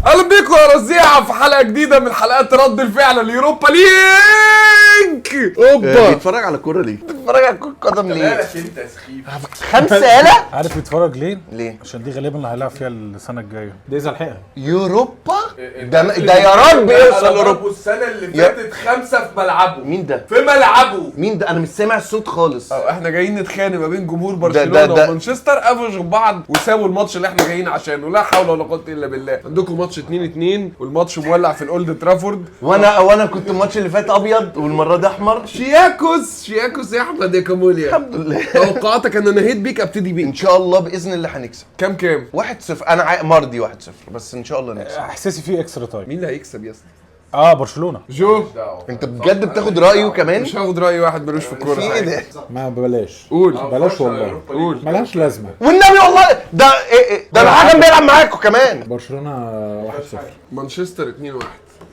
اهلا بيكم يا رزيعه في حلقة جديدة من حلقات رد الفعل ال Europa League. اوبا، بيتفرج على كورة ليه؟ بيتفرج على كرة قدم ليه؟ مالك انت يا سخيف؟ خمسة يالا؟ عارف يتفرج ليه؟ ليه؟ عشان دي غالبا اللي هيلعب فيها السنة الجاية. ده اذا لحقها. يوروبا؟ ده يا رب يوصل اوروبا. السنة اللي فاتت 5 في ملعبه. مين ده؟ في ملعبه. مين ده؟ انا مش سامع الصوت خالص. احنا جايين نتخانق ما بين جمهور ده- برشلونة ده- ومانشستر، قفشوا بعض وسابوا الماتش اللي احنا جايين عشانه. لا حول ولا قوة الا بالله. عندكم ماتش 2-2 والماتش مولع في الاولد ترافورد. وانا كنت الماتش اللي فات ابيض والمرة دي احمر. شياكوس شياكوس يا احمد يا كاموليا. الحمد لله. توقعاتك ان انا نهيت بيك، ابتدي ان بيك. شاء الله باذن الله هنكسب. كام كام؟ 1-0. انا مرضي 1-0 بس ان شاء الله نكسب. احساسي فيه extra time. مين اللي هيكسب يا اسطى؟ برشلونة. جو، انت بجد بتاخد رايه كمان؟ مش هاخد راي واحد ملوش في الكورة. في ايه ده؟ ما بلاش. قول. بلاش والله. قول. ملهاش لازمه. والنبي والله ده إيه إيه؟ ده الحكم بيلعب معاكم كمان. برشلونة 1-0. مانشستر 2-1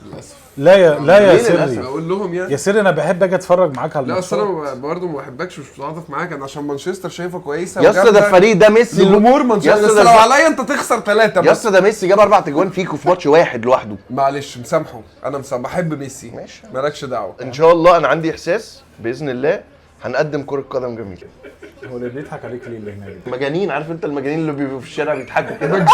للاسف. لا يا ليه سري. للأسف؟ اقول لهم يعني يا سري انا بحب اجي اتفرج معاك على لا اصل انا الماتشات. برضه ما بحبكش، مش متعاطف معاك انا عشان مانشستر شايفه كويسة يا اسطى ده وجامدة. الفريق ده ميسي. جمهور مانشستر يا اسطى بس ده لو عليا انت تخسر 3 يا بس. اسطى ده ميسي جاب 4 اجوان فيكو في ماتش واحد لوحده. معلش مسامحة، انا مسامح، بحب ميسي. ماشي. مالكش دعوه. ان شاء الله انا عندي احساس باذن الله هنقدم كرة قدم جميلة. هو اللي بيضحك عليك ليه اللي هناك؟ مجانين، عارف انت المجانين اللي بيبقوا في الشارع بيضحكوا كده.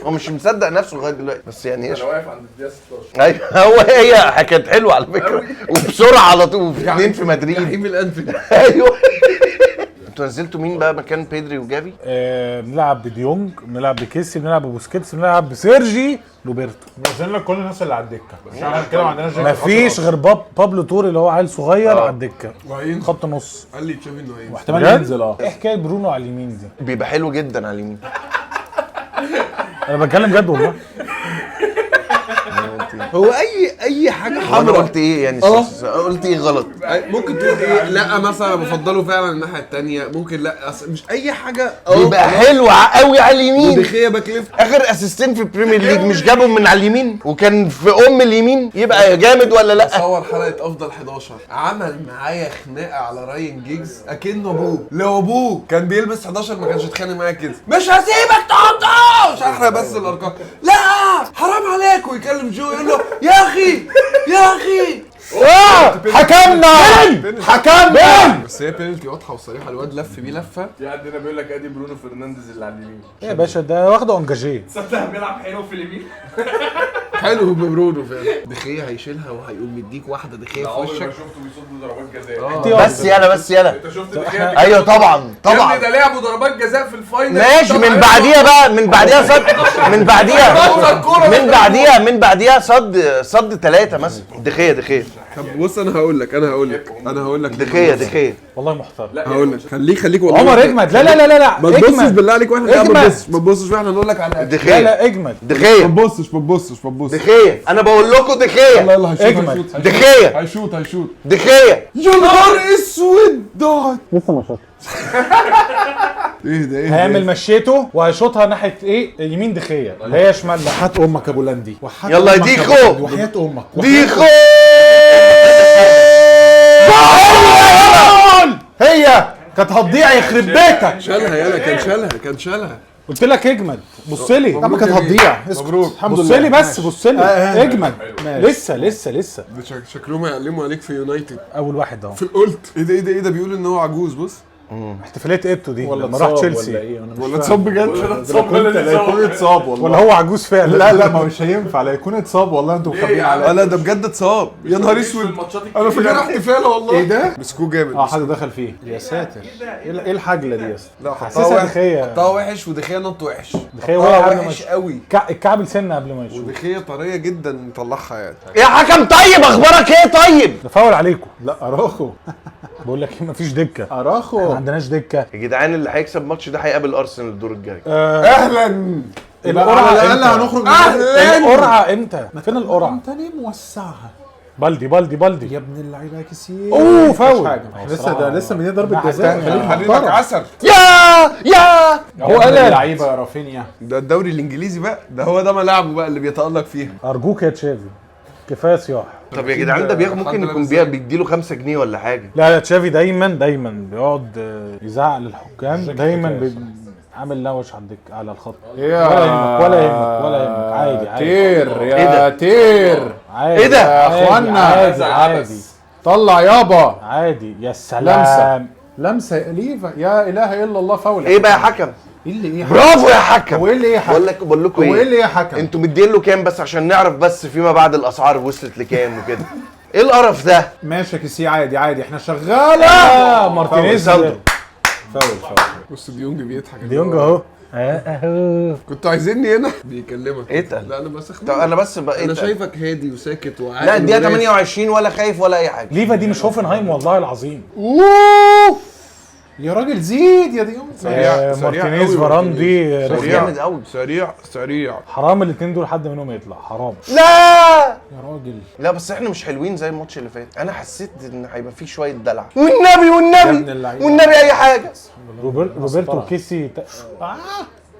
هو مش مصدق نفسه لغاية دلوقتي بس يعني انا ايش. واقف عند الدقيقة 16. ايوه هو هي كانت حلوة على فكرة وبسرعة على طول في اتنين في مدريد. جحيم الانفيلد. ايوه. انتوا نزلتوا مين بقى مكان بيدري وجافي؟ بنلعب بديونج، بنلعب بكيسي، بنلعب ببوسكيتس، بنلعب بسيرجي روبرتو. نزلنا كل الناس اللي على الدكة مش عشان كده ما عندناش. مفيش غير بابلو توري اللي هو عيل صغير على الدكة. وهينزل. خط نص. قال لي تشافي انه هينزل. واحتمال بجد؟ ينزل. ايه حكاية برونو على اليمين دي؟ بيبقى حلو جدا على اليمين. انا بتكلم جد والله. هو اي حاجة انا حمراء. قلت ايه يعني؟ قلت ايه غلط؟ ممكن تقول ايه؟ لا مثلا بفضله فعلا الناحية الثانية، ممكن لا أصل مش اي حاجة. بيبقى حلو قوي على اليمين. ودخيه back left. اخر اسيستين في ال Premier League مش جابهم من على اليمين وكان في ام اليمين، يبقى جامد ولا لا؟ صور حلقة افضل 11 عمل معايا خناقه على راين جيجز اكنه ابوه. لو ابوه كان بيلبس 11 ما كانش اتخانق معايا كده. مش هسيبك تحطه، مش هحرق بس الارقام. لا حرام عليك. ويكلم جو يقول له يا اخي يا اخي. حكمنا حكمنا. بس هي بينالتي واضحة وصريحة، الواد لف بيه لفه. في عندنا بيقول لك ادي برونو فرنانديز اللي على اليمين. يا باشا ده واخده انجاجيه. تصدق بيلعب حلو في اليمين. حلو ببرونو فعلا. دخيه هيشيلها وهيقوم مديك واحدة دخيه في عمري ما وشك. شفته بيصد ضربات جزاء. بس يلا بس يلا. انت شفت دخيا؟ ايوه طبعا طبعا. يا ابني ده لعبوا ضربات جزاء في ال final. ماشي من بعديها بقى، من بعديها صد، من بعديها من بعديها من بعديها صد 3 مثلا. دخيه دخيه طب بص انا هقول لك، انا هقول لك، انا هقول لك دخيه دخيه. والله محترم. هقول لك خليك خليك والله. عمر اجمد. لا لا لا لا لا ما تبصش اجمد. بالله عليك واحنا لا، ما اجمد. تبصش ما تبصش واحنا نقول لك على لا دخيه لا اجمد. ما دخيه تبصش ما تبصش ما تبصش. دخيه. انا بقول لكم دخيه. يلا يلا هيشوط اجمد. هيشوط دخيه هيشوط هيشوط. دخيه. يا نهار اسود ضاعت. لسه ما شاطش. ايه ده ايه ده؟ هيعمل مشيته وهيشوطها ناحية ايه؟ يمين دخيه هي شمال. لا وحياة امك يا بولندي. وحياة يلا يا أمك ديخو. بولندي. وحياة امك. ديخو. هي كانت هتضيع يخرب بيتك. شالها يلا، كان شالها كان شالها. قلت لك اجمد. بص لي. طب ما كانت هتضيع. اسكت. مبروك. الحمد بص لله. لي بس، بص لي. اجمد. ماشي. لسه لسه لسه. ده شكلهم هيعلموا عليك في يونايتد. اول واحد اهو. في القلت ايه ده ايه ده ايه ده؟ بيقول ان هو عجوز. بص احتفالية ايتو دي ولا لما راح اتصاب ولا تشيلسي. ايه؟ انا مش ولا فاهم. اتصاب بجد؟ لا يكون اتصاب والله. ولا هو عجوز فعلا. لا لا ما مش هينفع لا يكون اتصاب والله. انتوا مخبيين عليا. لا ده بجد اتصاب. يا نهار اسود. انا فاكر احتفاله والله. ايه ده؟ مسكوه جامد. اه حد دخل فيه. يا ساتر. ايه الحجله دي يا اسطى؟ لا حطها حاسسها وحش. دخيه. حطها وحش ودخيه نط وحش. دخيه حطها وقع قبل ما وحش يشوط. قوي. الكعب لسنه قبل ما يشوط. ودخيه طرية جدا نطلعها يعني. يا حكم طيب اخبارك ايه طيب؟ ده فاول عليكم. لا اراخو. بقول لك ايه، مفيش دكه. ما اراخو. عندناش دكه. يا جدعان اللي هيكسب الماتش ده هيقابل ارسنال الدور الجاي. اهلا القرعة على الاقل امتى؟ هنخرج من اهلا. القرعة امتى؟ فين القرعة؟ انت ليه موسعها؟ بلدي بلدي بلدي. يا ابن اللعيبة يا كيسيه. اوه فاول. حاجة لسه ده لسه من ضربه الناحية جزاء. التانية. خليك حبيبك محترم. عسل. يا هو قال اللعيبة يا رافينيا. ده الدوري الانجليزي بقى، ده هو ده ملاعبه بقى اللي بيتالق فيها. ارجوك يا تشافي كفاية صياح. طب يا جدعان ده بياخد ممكن يكون بيديله 5 جنيه ولا حاجة. لا لا تشافي دايما دايما بيقعد يزعق للحكام دايما. عامل لوش عندك على الخط. يا ولا يهمك ولا يهمك ولا يهمك، عادي عادي. تير إيه يا ده؟ تير. عادي. إيه ده؟ يا عادي، إخوانا. عادي عادي طلع يابا. عادي. يا سلام. لمسه لمسه ليفا. يا اله الا الله، فاول. ايه بقى يا حكم؟ ايه اللي ايه؟ برافو يا حكم. هو ايه اللي ايه يا حكم؟ بقول لكم هو ايه ايه؟ اللي ايه يا حكم؟ انتوا مدين له كام بس عشان نعرف بس فيما بعد الاسعار وصلت لكام وكده. ايه القرف ده؟ ماشي يا كيسي، عادي عادي، احنا شغالة. مارتينيز. ساندرو. فاول فاول. بص ديونج بيضحك. ديونج اهو. اهو. كنتوا عايزيني هنا بيكلمك. اتقل. لا انا بس طب انا بس بقى انا شايفك هادي وساكت وعاقل. لا الدقيقة وراسي. 28 ولا خايف ولا اي حاجة. ليفا دي مش هوفنهايم والله العظيم. اوف يا راجل، زيد يا ديونج. سريع سريع مارتينيز قوي فاران دي مارتينيز. رخمة. سريع جامد قوي. سريع سريع. حرام الاثنين دول حد منهم يطلع، حرام. لا يا راجل. لا بس احنا مش حلوين زي الماتش اللي فات. انا حسيت ان هيبقى فيه شوية دلع. والنبي يا ابن والنبي اللعيبة. والنبي اي حاجة. روبرتو كيسي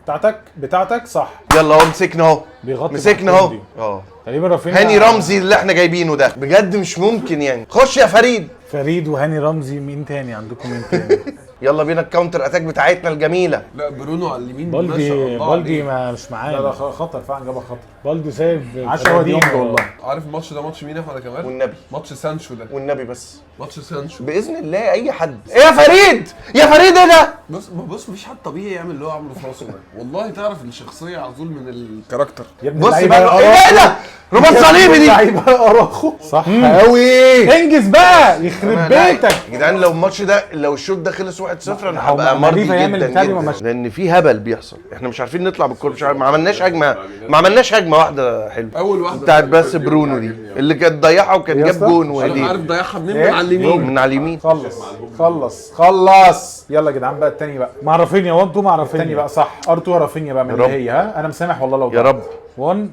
بتاعتك بتاعتك صح. يلا اهو مسكنا اهو، بيغطي مسكنا مع اهو. كوندي. اه تقريبا رافينيا. هاني رمزي اللي احنا جايبينه ده بجد مش ممكن يعني. خش يا فريد. فريد وهاني رمزي. مين تاني عندكم؟ مين تاني؟ يلا بينا ال counter attack بتاعتنا الجميلة. لا برونو على اليمين ما شاء بالدي الله بالدي عليه. ما مش لا لا معانا. خطر فعلا، جابها خطر. بالدي سايب عاش هو ديونج والله. عارف الماتش ده ماتش مين يا احمد يا كمال؟ والنبي ماتش سانشو ده. والنبي بس ماتش سانشو باذن الله اي حد. ايه يا فريد؟ يا فريد ايه ده؟ بص بص مفيش حد طبيعي يعمل اللي هو عامله في راسه ده. والله تعرف الشخصية على طول من ال character. يا ابن بص اللعيبة بقى يا ايه ده؟ ايه ده؟ رباط صليبي دي. لعيبة اراخو. صح قوي. انجز بقى يخرب بيتك. يا جدعان لو الماتش ده، لو الشوط ده خلص 1-0 انا هو هبقى ما مرضي ليفا يعمل جدا بتاع دي ما جدا، مش- لان في هبل بيحصل. احنا مش عارفين نطلع بالكورة، مش عارف، ما عملناش هجمة، ما عملناش هجمة واحدة حلوة. اول واحدة بتاعت بس برونو دي اللي كانت ضيعها وكان يا جاب اسطى؟ جون انا وهديه عارف ضيعها منين؟ إيه؟ من على اليمين. من على اليمين. خلص خلص خلص. يلا يا جدعان بقى التاني بقى. مع رافينيا 1 2 مع التاني رافينيا بقى صح. R2 رافينيا بقى من يا اللي رب. هي. ها انا مسامح والله لو يا رب. 1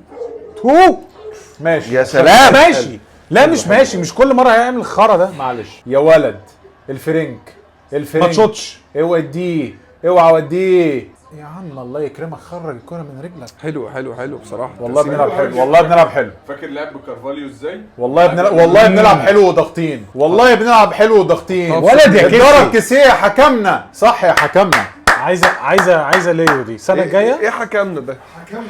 2 ماشي. يا سلام. ماشي. لا مش ماشي، مش كل مرة هيعمل الخرا ده. معلش يا ولد. الفرنك الفرنك. ما تشوتش. اوعى اديه، اوعى وديه يا عم. الله يكرمك، خرج الكرة من رجلك. حلو حلو حلو بصراحة. والله بنلعب حلو، والله بنلعب حلو. فاكر لعب بكارفاليو ازاي؟ والله بنلعب، والله بنلعب حلو وضاغطين. والله بنلعب حلو وضاغطين. ولد يا كيسي. اتضرب كيسيه يا حكمنا. صح يا حكمنا. عايزه عايزه عايزه ليو دي السنة الجاية. ايه حكمنا ده؟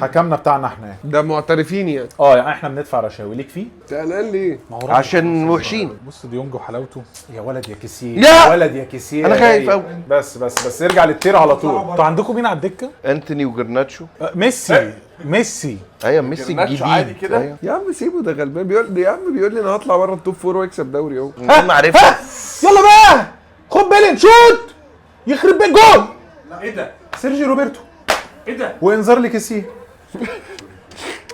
حكمنا بتاعنا احنا يعني. ده معترفين يعني. اه يعني احنا بندفع رشاوي ليك فيه. انت قلقان ليه؟ ما هو عشان وحشين. بص ديونج وحلاوته. يا ولد يا كيسيه. لا. يا ولد يا كيسيه. أنا خايف أوي. بس بس بس ارجع للتير على طول. انتوا عندكم مين على الدكة؟ انتوني وجرناتشو. ميسي ميسي. ايوه ميسي جرناتشو الجديد عادي كده؟ أيوة. يا عم سيبه ده غلبان. بيقول يا عم، بيقول لي انا هطلع بره ال top four واكسب دوري اهو. من غير ما عرفها. يلا بقى خد بالك شوت يخرب بيت جول. ايه ده؟ سيرجي روبرتو. ايه ده؟ وانذار لكيسيه.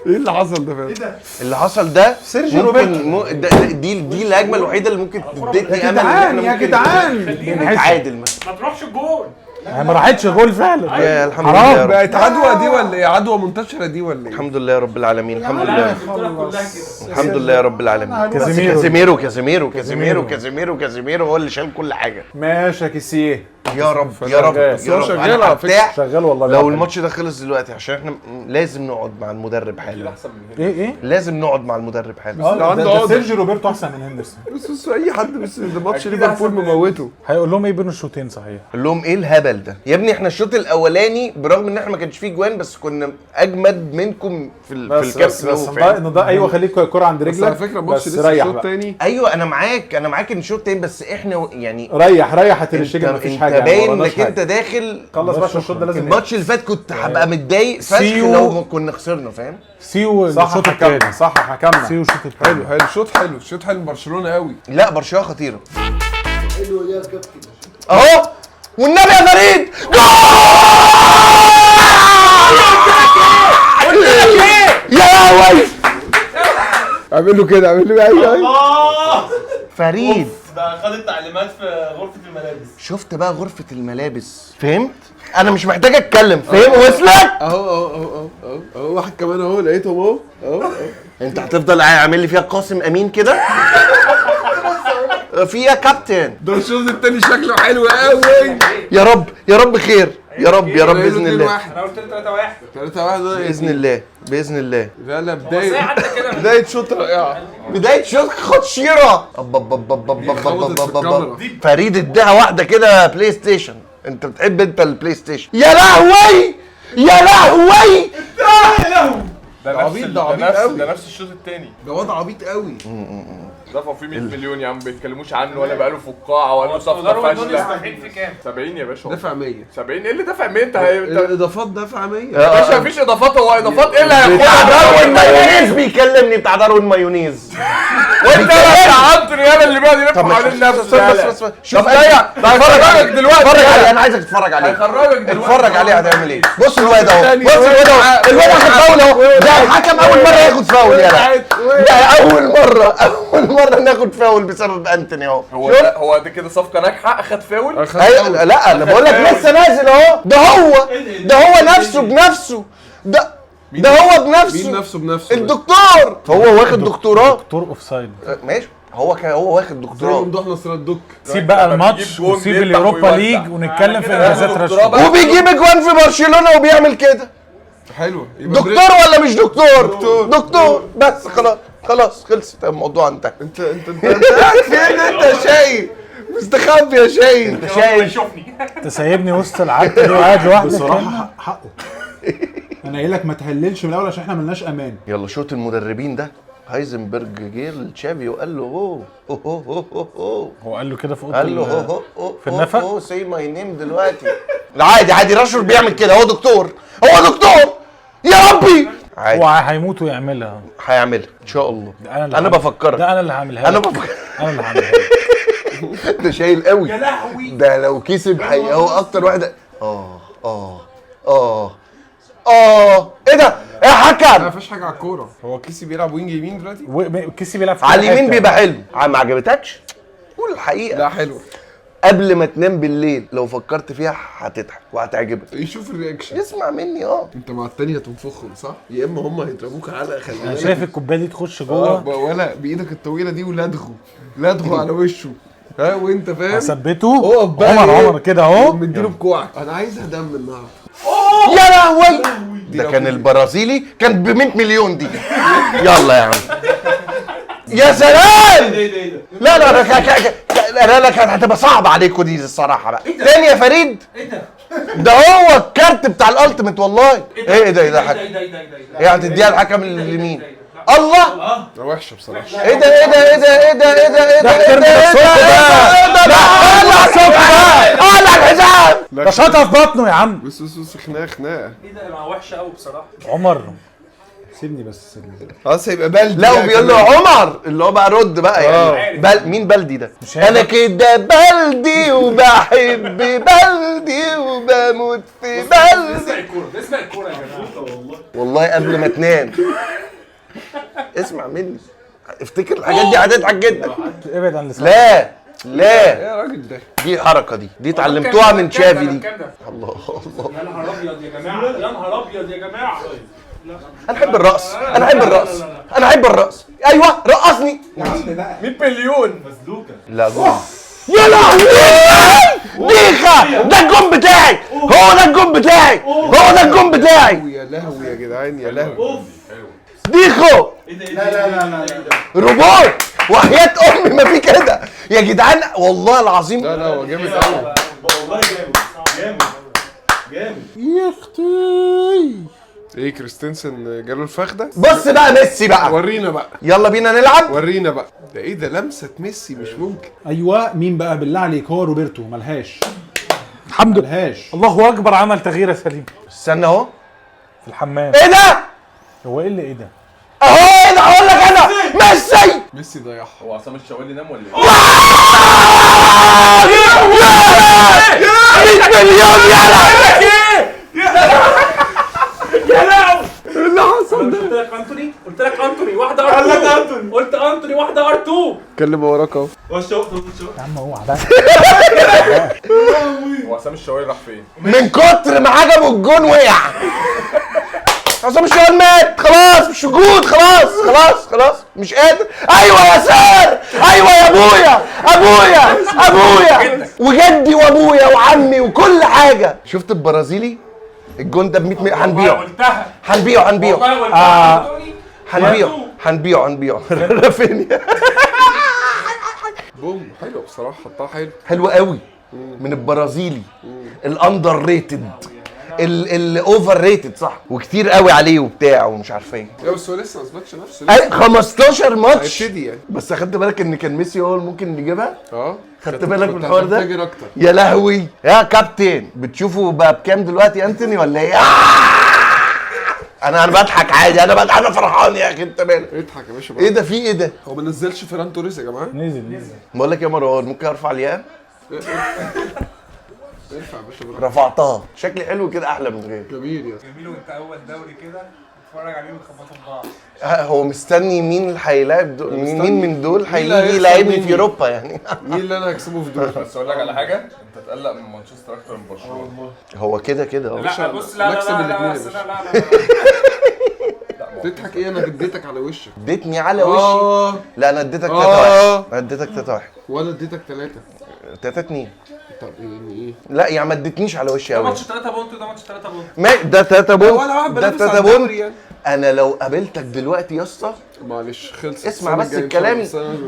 ايه اللي حصل ده فعلا؟ اللي حصل ده سيرجي ممكن روبرتو. دي الهجمة الوحيدة اللي ممكن تديتني يا امل ان احنا جدعان يا ممكن جدعان. نتعادل مثلا. ما تروحش الجول. ما راحتش جول فعلا. يا الحمد لله يا رب. بقت عدوى دي ولا ايه؟ عدوى منتشرة دي ولا ايه؟ الحمد لله يا رب العالمين. الحمد لله. الحمد لله يا رب العالمين. بس كازيميرو. كازيميرو كازيميرو كازيميرو كازيميرو كازيميرو هو اللي شال كل حاجة. ماشي يا كيسيه. يا رب يا رب شغال. يا رب. شغال انا على فكرة. هرتاح شغال والله. لو بيلعب الماتش ده خلص دلوقتي، عشان احنا لازم نقعد مع المدرب حالا. ايه ايه لازم نقعد مع المدرب حالا. حلو. عنده ده عقدة. سيرجي روبرتو احسن من هندرسون. بس بس اي حد، بس ده ماتش ليفربول مموته. هيقول لهم ايه بين الشوطين صحيح؟ قال لهم ايه الهبل ده يا ابني؟ احنا الشوط الاولاني برغم ان احنا ما كانش فيه جوان بس كنا اجمد منكم في في بس الكاب بس بس نو، فاهم؟ نضيع. ايوه خليك الكرة عند رجلك. بس على فكرة الماتش بس لسه ريح شوط بقى. تاني. ايوه انا معاك، انا معاك ان الشوط تاني، بس احنا يعني ريح ريح يا انت, تير مفيش انت حاجة يعني، باين ما وراناش انك انت حاجة. داخل خلص بقى عشان الشوط ده لازم الماتش اللي فات كنت هبقى متضايق فشخ سيو. لو ما كنا خسرنا، فاهم؟ سيو صح الشوط حكمنا. الثاني. صح حكمنا. سيو الشوط الثاني. حلو حلو شوط حلو، شوط حلو برشلونة قوي. لا برشلونة خطيرة. اهو والنبي يا فريد. جول يا لهوي. اعمل له كده، اعمل له ايوه ايوه. فريد ده خد التعليمات في غرفة الملابس. شفت بقى غرفة الملابس، فهمت؟ أنا مش محتاج أتكلم، فاهم؟ وصلت؟ اهو اهو اهو اهو اهو واحد كمان اهو، لقيتهم اهو اهو اهو. أنت هتفضل عامل لي فيها قاسم أمين كده؟ في إيه يا كابتن؟ ده الشوط التاني شكله حلو قوي. يا رب يا رب خير يا رب يا رب بإذن الله. انا قلت له 3 1. 3 1 بإذن الله بإذن الله. لا لا ازاي بداية عدى كده؟ بداية شوط رائعة. بداية شوط خطيرة. أب أب أب أب أب أب خبطت أب في أب أب. الكاميرا. فريد اداها واحدة كده بلاي ستيشن. انت بتحب انت البلاي ستيشن. يا لهوي يا لهوي، يا لهوي، ده عبيط، ده عبيط قوي. ده نفس الشوط الثاني، ده وضع عبيط قوي. دفعوا فيه 100 مليون يا عم، ما بيتكلموش عنه ولا بقاله فقاعة ولا صفقة فاشلة. 70 يا باشا، دفع 100. 70 ايه اللي دفع 100؟ انت الاضافات دفع 100 يا باشا، مفيش اضافات. هو اضافات ايه اللي هياخدها؟ بتاع داروين مايونيز بيكلمني، بتاع داروين مايونيز. وانت بتاع انتوني انا اللي بيقعد يلف حوالين نفسه. بس بس شوف، ده هيخرجك دلوقتي. اتفرج عليه، انا عايزك تتفرج عليه. هيخرجك دلوقتي، اتفرج عليه هتعمل ايه. بص الواد اهو، بص الواد اهو، الواد اخد فاول اهو. ده الحكم اول مرة ياخد فاول، يلا ده اول مرة، اول مرة ناخد فاول بسبب انتوني اهو. هو ده كده صفقة ناجحة، اخد فاول. ايوه، لا انا بقول لك لسه نازل اهو. ده هو، ده هو نفسه بنفسه، ده هو بنفسه. مين نفسه بنفسه؟ الدكتور، هو واخد دكتوراه. دكتور offside. ماشي، هو واخد دكتوراه. ممدوح نصر الدك. سيب بقى الماتش وسيب اليوروبا ليج ونتكلم في انجازات راشفورد. وبيجيب اجوان في برشلونة وبيعمل كده. حلوة. دكتور ولا مش دكتور؟ دكتور، دكتور بس. خلاص خلاص، خلصت الموضوع انتهى. انت انت انت قاعد فين انت يا شاي؟ مستخبي يا شاي. انت شايف؟ انت سايبني وسط العك ده وقاعد لوحدك بصراحة حقه. انا قايل لك ما تهللش من الاول عشان احنا ملناش امان. يلا شوط المدربين ده. هايزنبرج جه لتشافي وقال له اوه اوه اوه اوه، هو قال له كده في اوضة، قال له هو هو في النفق، اوه say my name دلوقتي. لا عادي عادي، راشفورد بيعمل كده، هو دكتور، هو دكتور يا ربي. عادي، هو هيموت ويعملها، هيعملها ان شاء الله. ده انا بفكرك، ده انا اللي هعملها، انا بفكر، انا اللي هعملها. ده شايل قوي يا لهوي، ده لو كسب هو اكتر واحد. اه اه اه اه، ايه ده يا حكم؟ ما فيش حاجة على الكورة. هو كيسي بيلعب wing يمين دلوقتي؟ كيسي بيلعب على اليمين بيبقى حلو. ما عجبتكش؟ قول الحقيقة. لا حلو. قبل ما تنام بالليل لو فكرت فيها هتضحك وهتعجبك. يشوف ال reaction. اسمع مني. انت مع التانية هتنفخهم صح؟ يا اما هم هيضربوك علقه. خلي بالك، انا شايف الكوباية دي تخش جوه ولا بايدك الطويلة دي، ولدغه لدغه على وشه. ها وانت فاهم؟ هثبته. عمر عمر كده اهو، مديله بكوعك. انا عايزها دم النهارده. يا لهوي، ده كان البرازيلي كان ب 100 مليون دي. يلا يا عم، يا سلام. لا لا لا لا، كانت هتبقى صعبة عليكم دي الصراحة بقى. تاني يا فريد. ايه ده؟ ده هو الكارت بتاع ال ultimate والله. ايه ده؟ ايه ده؟ ايه ده؟ ايه ده؟ ايه هتديها الحكم اليمين؟ الله، ده وحشة بصراحة. ايه ده؟ ايه ده؟ ايه ده؟ ايه ده؟ ايه ده؟ ايه ده؟ ايه ده؟ ايه ده؟ قلع صوته بقى، قلع الحزام. ده شاطها في بطنه يا عم. بص بص بص، خناقه خناقه. ايه ده؟ ما وحشة قوي بصراحة. عمر سيبني بس، سيبني. خلاص هيبقى بلدي. لا وبيقول له عمر اللي هو بقى رد بقى يعني. مين بلدي ده؟ انا كده بلدي وبحب بلدي وبموت في بلدي. اسمع الكورة، اسمع الكورة يا جماعة. والله قبل ما تنام اسمع مني، افتكر الحاجات دي هتضحك جدا. ابعد عن لسانك. لا لا يا راجل، ده دي الحركة دي اتعلمتوها من تشافي دي. الله الله، يا نهار ابيض يا جماعة، يا نهار ابيض يا جماعة. انا احب الرقص، انا احب الرقص، انا احب الرقص. ايوه رقصني يا عم بقى. 100 مليون مزلوكه. لا جول. يا لهوي، ديخه، ده الجون بتاعي، هو ده الجون بتاعي، هو ده الجون بتاعي. يا لهوي يا جدعان، يا لهوي. اوف، ديخو. لا لا لا لا، روبوت وحياة امي ما في كده يا جدعان والله العظيم. لا لا، هو جامد قوي والله، جامد جامد جامد. يا اختي. ايه كريستنسن جاله الفخ ده؟ بص بقى ميسي بقى، ورينا بقى، يلا بينا نلعب. ورينا بقى. ده ايه ده؟ لمسه ميسي مش ممكن. ايوه مين بقى بالله عليك؟ هو روبرتو. ملهاش، الحمد لله، ملهاش. الله اكبر، عمل تغيير يا سليم. استنى اهو في الحمام. ايه ده؟ هو ايه اللي ايه ده؟ اهو ايه ده؟ اقول لك انا ميسي. ميسي ضيعها. هو عصام الشوالي نام ولا ايه؟ 100 مليون. يلا يا لهوي، ايه اللي حصل ده؟ قلت لك انتوني، قلت لك انتوني واحدة R 2، قلت انتوني واحدة R 2. اتكلم وراك اهو. هو الشوط الشوط يا عم اوعى بقى. هو عصام الشوالي راح فين؟ من كتر ما عجبه الجون وقع. عصام الشوالي مات خلاص، مش موجود، خلاص خلاص خلاص، مش قادر. ايوه يا سار، ايوه يا ابويا، ابويا ابويا وجدي وابويا وعمي وكل حاجة. شفت البرازيلي الجون ده ب 100 مليون. هنبيعه قلتها هنبيعه هنبيعه والله قلتها. هنبيعه هنبيعه هنبيعه. رافينيا بوم، حلو بصراحة، حطها حلو حلو قوي. من البرازيلي ال underrated ال overrated صح، وكتير قوي عليه وبتاع ومش عارف ايه. لا بس هو لسه ما اثبتش نفسه، 15 ماتش هيبتدي يعني. بس اخدت بالك ان كان ميسي هو اللي ممكن يجيبها؟ خدت بالك من الحوار ده؟ يا لهوي يا كابتن. بتشوفه بقى بكام دلوقتي انتوني ولا ايه؟ انا بضحك عادي، انا بضحك، انا فرحان يا اخي. انت مالك؟ اضحك يا باشا. ايه ده؟ في ايه ده؟ هو ما نزلش فيران توريس يا جماعة؟ نزل. بقول لك يا مروان، ممكن ارفع الياقه؟ ارفع يا باشا براحتك. رفعتها، شكلي حلو كده احلى من غير. جميل يا جميل. وانت اول دوري كده اتفرج عليهم ويخبطوا في بعض. هو مستني مين اللي هيلاعب مين من دول هيجي يلاعبني في اوروبا يعني. مين اللي انا هكسبه في دول؟ بس اقول لك على حاجة، انت تقلق من مانشستر اكتر من برشلونة. هو كده كده. لا بص، لا لا لا لا لا. تضحك ايه؟ انا اديتك على وشك. اديتني على وشي؟ لا انا اديتك 3-1. انا اديتك 3-1. وانا اديتك 3. 3-2. طب يعني ايه؟ لا يعني ما اديتنيش على وشي قوي. ده ماتش 3 point وده ماتش 3 point. ما ده 3 point ده 3 point يعني. انا لو قابلتك دلوقتي يا اسطى معلش خلصت. اسمع بس الكلام.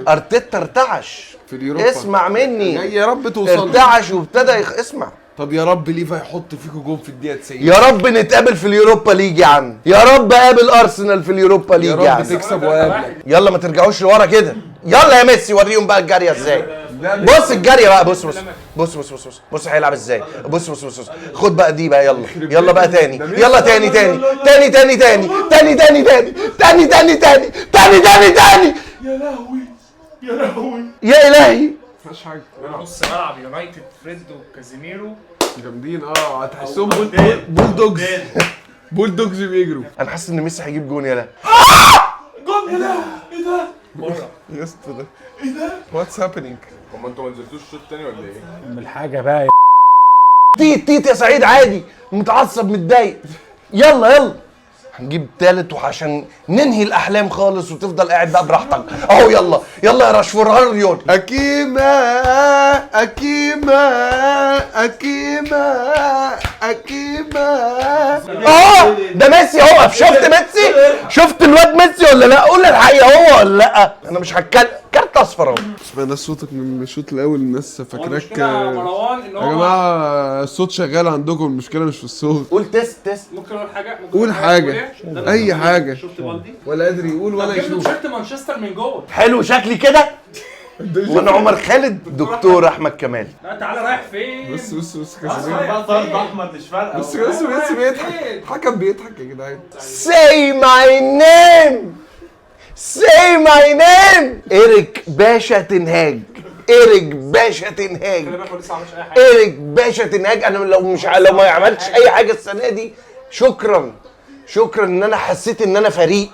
ارتيتا ارتعش في اليوروبا. اسمع مني يا رب توصل. ارتعش وابتدى اسمع. طب يا رب ليفا يحط فيكوا جون في الدقيقة 90. يا رب نتقابل في اليوروبا ليج يا عم. يا رب اقابل ارسنال في اليوروبا ليج يا عم. يا رب تكسب وقابلك. يلا ما ترجعوش لورا كده. يلا يا ميسي وريهم بقى الجارية ازاي. بص الجارية بقى، بص بص بص بص بص بص بص هيلعب ازاي. بص بص بص بص، خد بقى دي بقى. يلا يلا بقى تاني، يلا تاني تاني تاني تاني تاني تاني تاني تاني تاني تاني تاني تاني تاني تاني. يا لهوي يا لهوي يا الهي. مفيهاش حاجة. نص ملعب يونايتد فريد وكازيميرو جامدين. هتحسهم bulldogs، bulldogs بيجروا. انا حاسس ان ميسي هيجيب جون. يلا جون. يا لهوي ايه ده؟ بره يا اسطى ده ايه ده؟ what's happening؟ هم انتوا ما نزلتوش الشوط التاني ولا ايه؟ من الحاجة بقى تيت تيت يا سعيد عادي، متعصب متضايق. يلا يلا هنجيب تالت وعشان ننهي الاحلام خالص وتفضل قاعد بقى براحتك اهو. يلا يلا يا راشفورد هاريون. اكيما اكيما اكيما اكيما. ده ميسي اهو. شفت ميسي؟ شفت الواد ميسي ولا لا؟ قول الحقيقة هو ولا لا؟ انا مش هتكلم. كارت اصفر اهو. سمعنا صوتك من الشوط الاول، الناس فاكراك يا مروان ان هو يا جماعة الصوت شغال عندكم، المشكلة مش في الصوت. قول test test. ممكن اقول حاجة؟ ممكن قول حاجة، اي حاجة. شفت بالدي ولا قادر يقول ولا يشوف. تيشيرت مانشستر من جوه حلو شكلي كده. وانا عمر خالد دكتور احمد كمال. لا تعالى رايح فين؟ بص بص بص كازيميرو بقى طرد احمر مش فارقه. بص بص بص بيضحك، حكم بيضحك يا جدعان. Say my name، say my name. إيريك باشا تنهاج، إيريك باشا تنهاج، إيريك باشا تنهاج. أنا لو مش لو ما عملتش أي حاجة السنة دي شكرا شكرا إن أنا حسيت إن أنا فريق.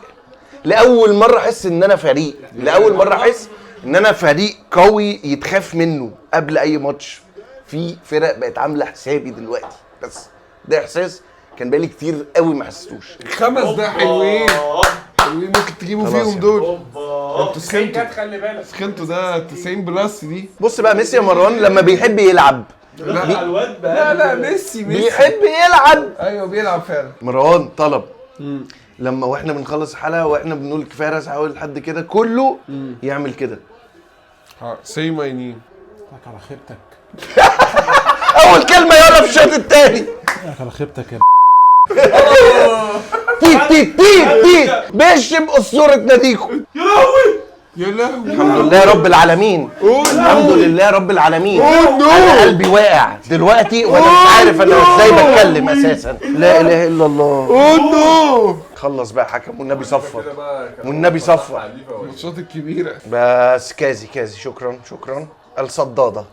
لأول مرة أحس إن أنا فريق، لأول مرة أحس إن أنا فريق قوي يتخاف منه قبل أي ماتش. في فرق بقت عاملة حسابي دلوقتي، بس ده إحساس كان بقالي كتير قوي ما حسيتوش. 5 دقايق حلوين حلوين ممكن تجيبوا فيهم دول. انتوا سخنتوا، خلي بالك سخنتوا ده 90 plus دي. بص بقى ميسي يا مروان لما بيحب يلعب. لا لا لا ميسي ميسي بيحب يلعب. ايوه بيلعب فعلا. مروان طلب لما واحنا بنخلص الحلقة واحنا بنقول كفاية رزع اول لحد كده كله يعمل كده. say my name. لك على خيبتك. اول كلمة يلا في الشوط الثاني. لك على خيبتك يا تيت تيت تيت تيت بيشرب اسطورة ناديكو. يا لهوي يا لهوي. الحمد لله رب العالمين، الحمد لله رب العالمين. انا قلبي واقع دلوقتي وانا مش عارف انا ازاي بتكلم اساسا. لا اله الا الله. oh no. خلص بقى حكم والنبي صفر، والنبي صفر. الماتشات الكبيرة بس كازي كازي شكرا شكرا. الصداده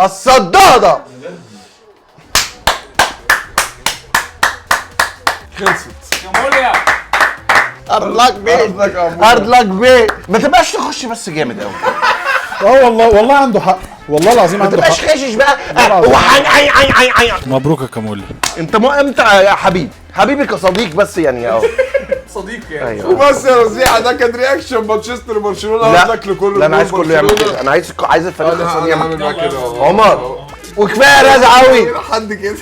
الصداده خلصت. hard luck بيه، hard luck بيه. ما تبقاش تخش بس جامد قوي. والله والله عنده حق، والله العظيم عنده ما حق. تبقاش خاشش بقى. هو عي عي عي عي. مبروك يا كمولي. انت انت يا حبيبي، حبيبي كصديق بس يعني. صديق يعني. ايوه. وبس يا رزيعه، ده كان reaction مانشستر وبرشلونة. لا hard luck لكله. لا انا عايز كله يعمل كده، انا عايز الفريق الخسران انا يعمل هعمل معاك كده والله. عمر وكفاية رزع قوي لحد كده.